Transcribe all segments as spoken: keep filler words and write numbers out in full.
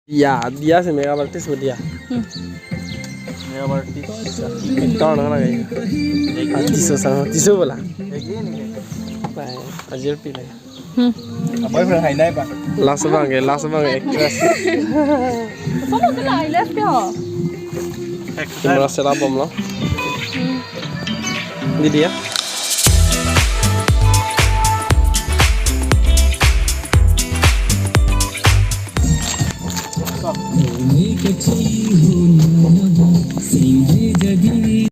Dia, Dia si makeup artist bo Dia. Hmm. Makeup artist. Actor na lagi. Actor. Tiso sang, Tiso bola. Ek hi nahi. Bai, ajir pi lagi. Hmm. Boyfriend hai nai ba? Last abang ke, last abang ke actress. Sono ke la, last ke ho. Camera setup bomlo. Hmm. Di Dia.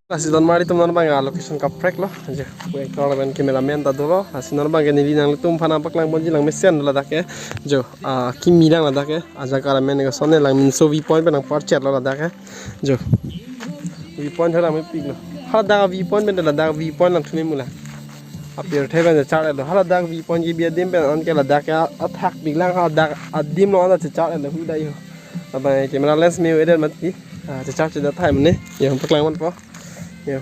Lasi don mari atum non abang ke location kaprek lo. Je, pu actor lapen cameraman ta dolo. Lasi non abang ke neli nanglitum aphan nangpaklang ponji, langmesen ladak ke. Jo, ah, kimi lang ladak ke. Ajak cameraman ke sone lang minso view point pen nangpar chet lo ladak ke. Jo. View point hala langmepik lo. Hadak view point pen ladak view point lang thumi mula. Apirthe pen chechar lo. Haladak view point kebi adim pen anke ladak ke athak pik lang, haladak adim lo anta chechar lo hudai ho. Abang camera lens me-o-edet mati. Ah, chechar cheda thai mane. Yo, paklang ponpo. Yo.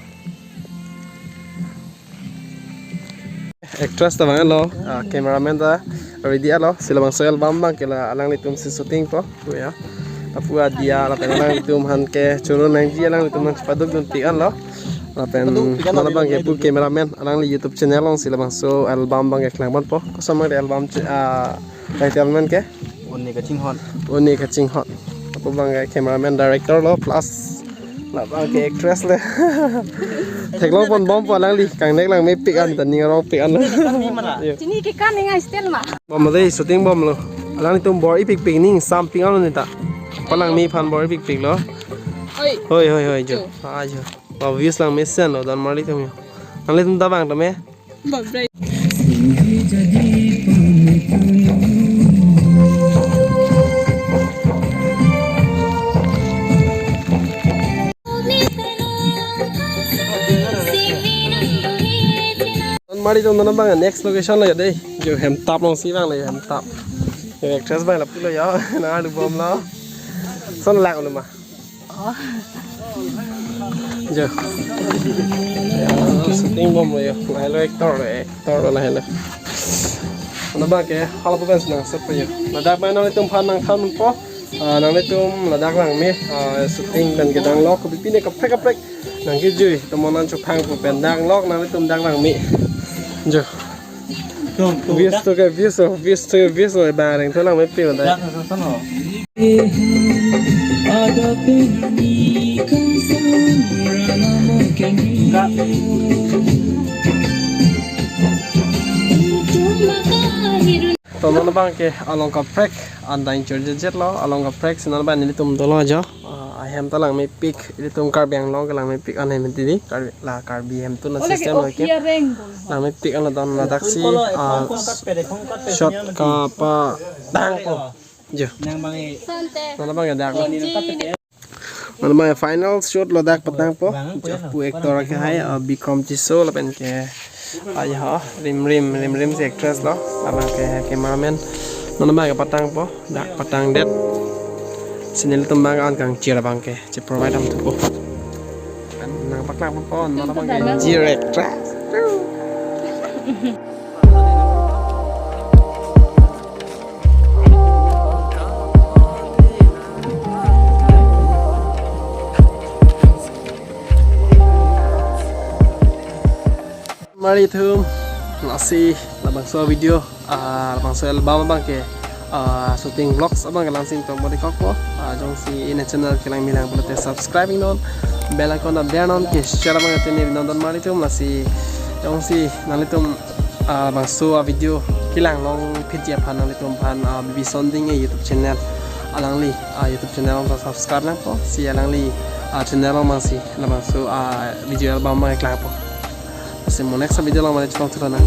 Actress ta abang lo, ah, cameraman ta ready lo. Si labangso album abang ke la alanglitum si shooting po. Pu ya. Lapu a Dia lapen alanglitum aphan ke choro nangji, alanglitum nangchepaduk dunpik anlo. Lapen non abang ke pu cameraman, alangli YouTube channel along si labangso album abang ke klang ponpo. Koson ma de album che-, ah, title amen ke? Une Kachinghon. Une Kachinghon. Lapu abang ke cameraman, director lo plus labang ke actress le. Theklong pon bompo alangli, kangnek langmepik an, ta ning arongpik an. Chini ke kan ning a style ma. Bom dei, shooting bomlo. Alanglitum bor-ipikpik ning samping alo neta. Palangmi aphan bor-ipikpik lo. Oi. Hoi, hoi, hoi, jo. Jo. Ah, jo. Ba views langmesen lo, don marli atum yo. Nanglitum ta vang tame. Bom dei. Don mari atum, non abang next location lo ya dei. Jo, Hemtap along si vanglo, Hemtap. Jo, actress bai lapu lo ya, nang alu bomlo. Son lang lo ma. Oh. Jo. Ya, shooting bomlo ya. Lahelo actor lo, actor lo lahelo. Non abang ke halapu pen nangsetpo ya. Ladak bai nanglitum aphan nangthanpo. Ah, nanglitum ladak langme, ah, shooting pen kedang lok, kopi pine kaprek kaprek nangkejui, tomon an chophang pu pen dang lok, nanglitum dak langme. Jo. Tum, tum, views dak. To ke views, oh, views to ke views, oh, bareng to langmepik lo dei. Dak na sono. Dak. To non abang ke along kaprek an dang chorjejet lo, along kaprek si non abang nelitum dolo jo. Ah, ahem ta langmepik, ilitum Karbi Anglong ke langmepik an hem tidi, Karbi, la Karbi hem tu na system lo ke. Langmepik an lo don ladak si, ah, shot kapatangpo. Jo. Non abang ke dak lo. Non abang final shot lo dak patangpo. Jo, pu actor ke hai, ah, Bikram Tisso lapen ke, ah, ya, Rimrim, Rimrim si actress lo. Labang ke cameraman. Non abang ke patangpo, dak patangdet. Si nelitum abang an kangchir abang ke che-provide damthupo. Nangpaklang ponpo, non abang ke director. Mari atum, lasi labangso video, ah, labangso album abang ke, ah, shooting vlogs abang ke langsing tongpo dei kokpo. Ah, jongsi ne channel kelang milang pulote subscribe iknon, bell icon ta der non, ke share abang ke tene non, don mari atum, lasi jongsi nanglitum, ah, labangso a video kelang longphitji aphan nanglitum aphan, ah, Bibi Sonding e YouTube channel, alangli, ah, YouTube channel along ta subscribe nangpo, si alangli, ah, channel along abang si labangso, ah, video album abang klangpo. Lasi mo next video along mane chetong thura nang.